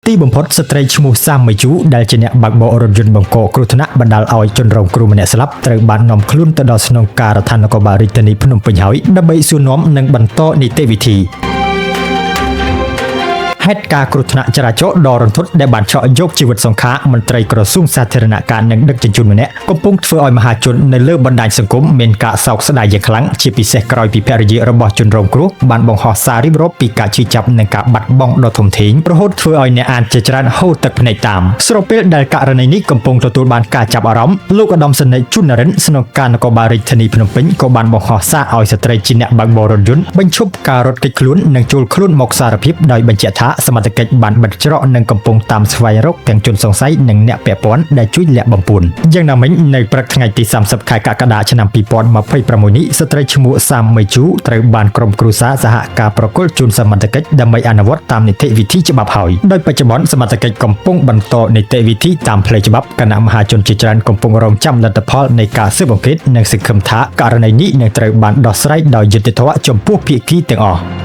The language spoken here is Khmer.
ទីបំផុតស្ត្រីឈ្មោះសាមមេជូដែលជាអ្នកបើកបររថយន្តបង្កគ្រោះថ្នាក់បណ្ដាលឲ្យជនរងគ្រោះម្នាក់ស្លាប់ត្រូវបាននាំខ្លួនទៅដល់ស្នងការដ្ឋាននគរបាលរាជធានីភ្នំពេញហើយដើម្បីសួរនាំនិងបន្តនីតិវិធីហេតុការណ៍គ្រោះថ្នាក់ចរាចរណ៍ដ៏រន្ធត់ដែលបានឆក់យកជីវិតសង្ខារមន្ត្រីក្រសួងសាធារណការនិងដឹកជញ្ជូនម្នាក់កំពុងធ្វើឲ្យមហាជននៅលើបណ្ដាញសង្គមមានការសោកស្ដាយយ៉ាងខ្លាំងជាពិសេសក្រោយពីភរិយារបស់ជនរងគ្រោះបានបង្ហោះសាររៀបរាប់ពីការឈឺចាប់និងការបាត់បង់ដ៏ធំធេងរហូតធ្វើឲ្យអ្នកអានជាច្រើនហូរទឹកភ្នែកតាមស្របពេលដែលករណីនេះកំពុងទទួលបានការចាប់អារម្មណ៍លោកឧត្តមសេនីយ៍ជួននរិនស្នងការនគរបាលរាជធានីភ្នំពេញក៏បានបង្ហោះសារឲ្យស្ត្រីជាអ្នកបើកបររថយន្តបញ្ឈប់ការរត់គេចខ្លួននិងចូលខ្លួនមកសារភាពដោយបញ្ជាក់ថាសមត្ថកិច្ចបានបិទច្រកនិងកំពុងតាមស្វែងរកទាំងជនសង្ស័យនិងអ្នកពាក់ព័ន្ធដែលជួយលាក់បំពួនយ៉ាងណាមិញនៅព្រឹកថ្ងៃទី30ខែកក្កដាឆ្នាំ2026នេះស្ត្រីឈ្មោះសាមមេជូត្រូវបានក្រុមគ្រួសារសហការប្រគល់ជូនសមត្ថកិច្ចដើម្បីអនុវត្តតាមនីតិវិធីច្បាប់ហើយដោយបច្ចុប្បន្នសមត្ថកិច្ចកំពុងបន្តនីតិវិធីតាមផ្លូវច្បាប់គណៈមហាជនជាច្រើនកំពុងរងចាំលទ្ធផលនៃការស៊ើបអង្កេតនិងសង្ឃឹមថាករណីនេះនឹងត្រូវបានដោះស្រាយដោយយុត្តិធម៌ចំពោះភាគីទាំងអស់។